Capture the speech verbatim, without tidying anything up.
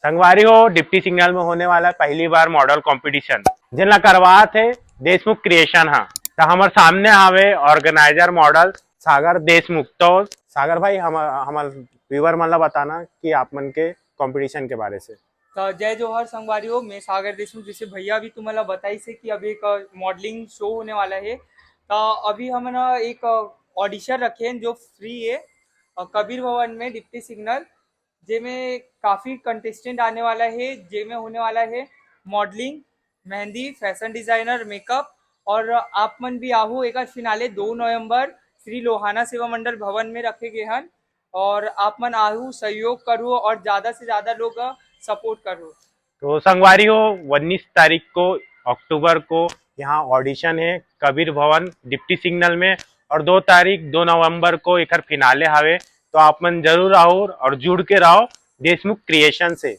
संगवारी हो, deputy signal में होने वाला पहली बार मॉडल कंपटीशन, जेन ला करवात हे देशमुख क्रिएशन हा। त हमर सामने हावे ऑर्गेनाइजर मॉडल सागर देशमुख। तो सागर भाई, हम, हमर व्यूअर मन ला बताना कि आप मन के कंपटीशन के बारे से। तो जय जोहार संगवारी हो, मैं सागर देशमुख। जैसे भैया भी तुम्हाला बताइस हे कि अभी एक मॉडलिंग शो होने वाला है, तो अभी हमन एक ऑडिशन रखे हैं जो फ्री है, अ, कबीर भवन में डिप्टी सिग्नल, जेमे काफी कंटेस्टेंट आने वाला है, जेमे होने वाला है modelling, mehndi, fashion designer, makeup. और आप मन भी आहू, एकर फिनाले दो नवंबर श्री लोहाना सेवा मंडल भवन में रखे गए हन। और आप मन आहू, सहयोग करू और ज्यादा से ज्यादा लोग सपोर्ट करू। तो संगवारी हो, उन्नीस तारीख को, अक्टूबर को यहाँ ऑडिशन है कबीर भवन डिप्टी सिग्नल में, और दो तारीख, दो नवंबर को एकर फिनाले हावे। तो आप मन जरूर आओ और जुड़ के रहो देशमुख क्रिएशन से।